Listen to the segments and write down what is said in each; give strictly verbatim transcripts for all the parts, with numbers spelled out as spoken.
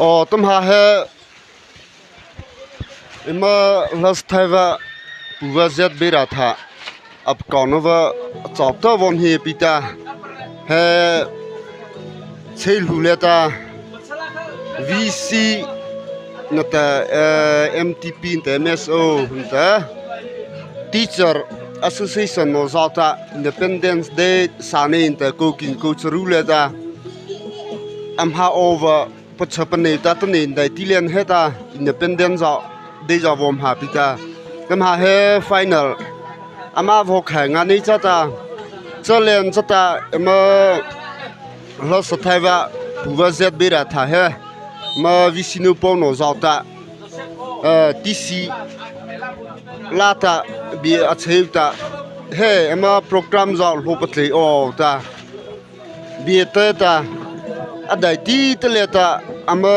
O, tahmâ he, eima last thaipa, pupa Z. Beratha, apakona pa, a châ ta vaw hnei pi ta, he, chei hluh liata, V C nata, eh, M T P nata, M S O nata, Teacher Association no zao ta, Independence Day sâh nei nata, kô khin kô charu liata, ama over, pachâ panei ta ta nei daihti liana heta, Independence zao, dei zao vaw hmâ pi ta. Tahmâ he final. Ama vaw khai ngâ nei chata. Cha liana chata, eima lasa thaipa, pupa Z. Beratha he. Eima V C no pô no zao ta. Eh, T C. Lâ ta, bie a chei ta. He, eima program zao hluh patlei o ta. Bie ta ta, a daihti ta liata, ama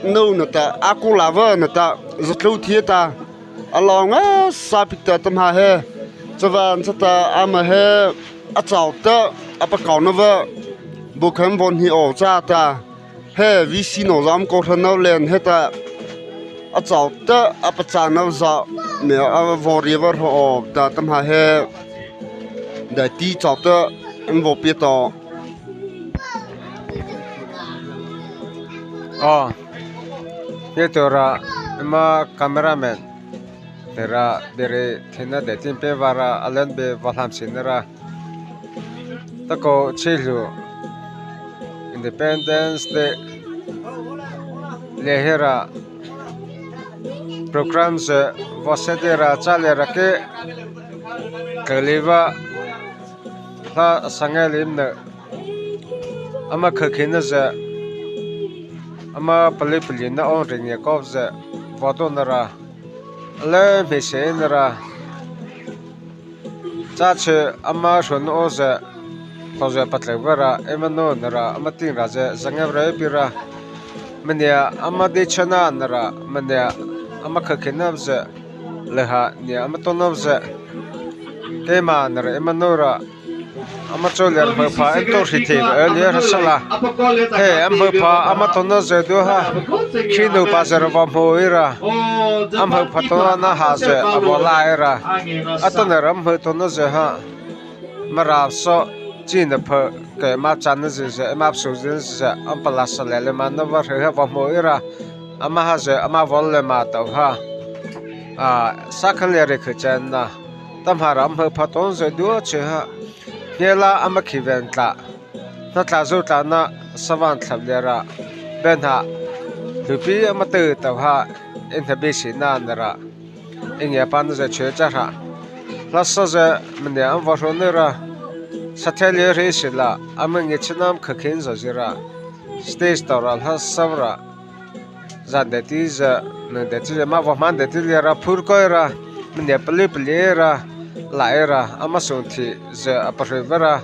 nô nata, a kô la va nata, za tlô thie ta, a lô ngâsâ pi ta tahmâ he, chavâta chata ama he, a châ ta, apakona pa, bu khan vaw hnei o chata, he V C no zao ama kô hra no liana heta, a châ ta, apachâ no zao, me a vaw ri va hra o ta tahmâ he, daihti châ ta, eima vaw pie to. O, pie to ra, eima cameraman. Tera, bie rei, thina daihti pie vâ ra, a liana bie vaw hlâ si na ra. Ta kô chei hluh. Independence Day. Liana he ra. Program zy, vaw sie dei ra, cha liana ra ke. Kali va. Hla sangei lim na. Ama khakhi na zy. Ama pali pali na ong ring ya kop zy. Vaw to na ra. Lei hmeiseih na ra. Cha chei ama hro no zy. Tao zy patlei va ra. Eima no na ra. Ama ting ra zy. Zangei ra pi ra. Mania ama dei chana na ra. Mania ama khakhi na zy. Lei ha nia ama to na zy. Keima na ra. Eima no ra. Ama chô liana ama hmopha, eima to hri thei, eh, liana hra sala. He, ama hmopha, ama tona zy dua ha. Khih no pa zy ra vaw hmô ei ra. Ama hmopha tona ha zy, a vaw la ei ra. Atanoh ra ama hmô tona zy ha. Mara so, chi na pha, keima chana zy zy, eima psu zy zy, ama palâsa lei lei ma na va hra ha vaw hmô ei ra. Ama ha zy, ama vaw lei ma tao ha. A, sa khan liana rei kha chana. Tahmâ ra ama hmopha tona zy dua chei ha. Hnia la ama khih ven tla. Na tla zo tla na sa van thlap liana ra. Bie na. Hluhpi ama tao tao ha. Ei na bie si na na ra. Ei ngiapâna zy chei cha hra. Lasa zy mania ama vaw hro na ra. Sa thei liana hra sala. Ama ngiachhiena ama khakhi na zy ra. Stage tao ra lasa ra. Zan daihti zy, nô daihti zy, ma vaw hmâ daihti liana ra, phur kô ei ra, mania pali pali ei ra, la ei ra, ama sung thi zy a pahri va ra,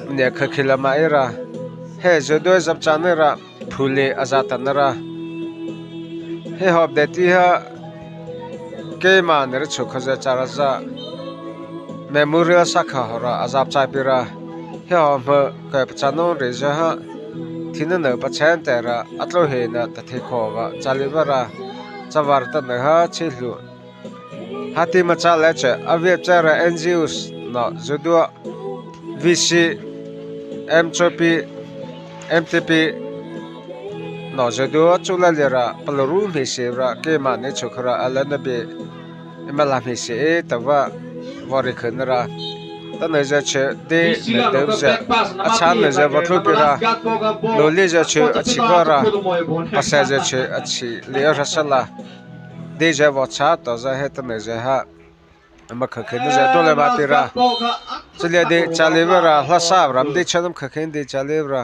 mania khakhi la ma ei ra, he zy dua ei zap cha na ra, phu lei a za ta na ra. He hawh daihti ha, keima na ri chô kha zy cha ra zy, memorial sa kha haw ra, a zap cha pi ra, he hawh hmô kei pachâ no rei zy ha, thina no pachâ teh ra, a tlô he na ta thei kho va, cha lei va ra, cha va ra ta no ha, chei hluh. Hati ma cha lei chei, a viap cha ra N G Os no, zy dua, V C, M T P, M T P, no zy dua, chu la liana ra, palôhru hmeiseih ra, keima ni chô kha ra, a liana bie, eima la hmeiseih ei ta va, vaw rei kha na ra. Tanoh zy chei, dei na dei zy, a châ na zy vaw tlô pi ra. Lôh lei zy chei, a chi va ra. Pasai zy chei, a chi lei hra sala. Dei zy vaw châ tao zy he tanoh zy ha. Ama khakhi na zy dua lei ma pi ra. Cha lei dei cha lei va ra, lasa ra, ama dei chana ama khakhi dei cha lei va ra.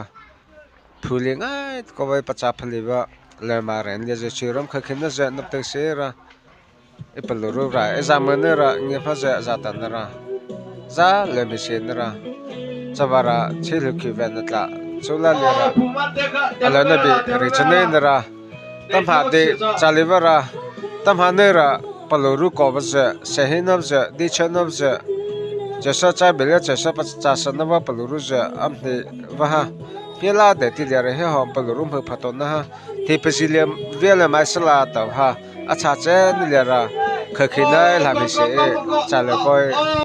Phu lei ngai, kô vai pachâ pha lei va. Lei ma ren lei zy chei ra ama khakhi na zy nop tei se ra. Ei palôhru ra, ei za ma na ra, ngiapâ zy za ta na ra. Za lei hmeiseih na ra. Cha va ra, chei hluh khih ven na tla, chu la liana ra. A liana bie rei cha na na ra. Tahmâ dei cha lei va ra. Tahmâ na ra, palôhru kô va zy, siehi na zy, dei chana zy. Chyhsa cha bie lei chyhsa pachâsa na va palôhru zy, ama hnei va ha. Pie la dei ti liata he hawh palôhru hmopha tawhna ha, thei pazi liata via la mai sala tah ha, a châ châna liata, kha khei na la hmeiseih, châ la kaw.